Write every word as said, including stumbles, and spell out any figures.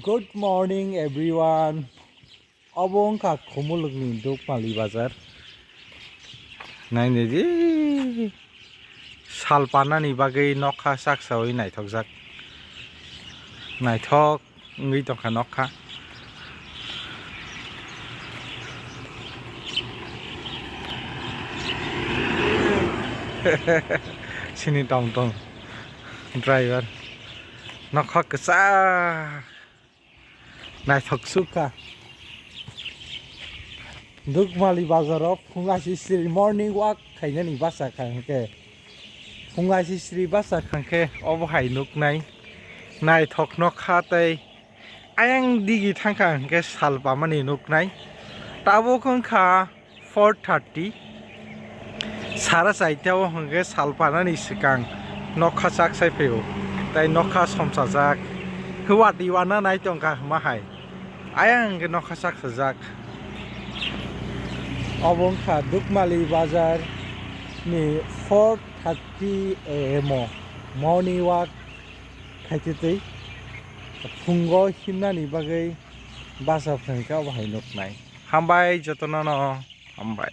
Good morning everyone. Obo wngkha Khumulukni Dukmali bazar. Nainai di, sal panani bagwi nokha chaksawi naithokjak. Naithok wngwi tongkha nokha. Sini tong tong driver. Nokha kwchak. Naithok sukha. Dukmali bazaro phung aisisri morning walk khainani basa kha hwnkhe. Phung aisisri basa kha hwnkhe obo hai nuknai. Naithok nokha tei ayang digi thangkha hwnkhe sal pamani nuknai. Tabuk wngkha four thirty. Sara chaita o hwnkhe sal panani swkang nokha chak sai phaio. Tai nokha somsajak. Hwati wana nai tongkha hwma hai. Ayang hwnkhe nokha chak sajak. Obo wngkha Dukmali bazar ni four thirty A M o morning walk khaitwi twi. Phungo himnani bagwi basa phwrwngkha obo hai nuknai. Hambai jotono no, hambai.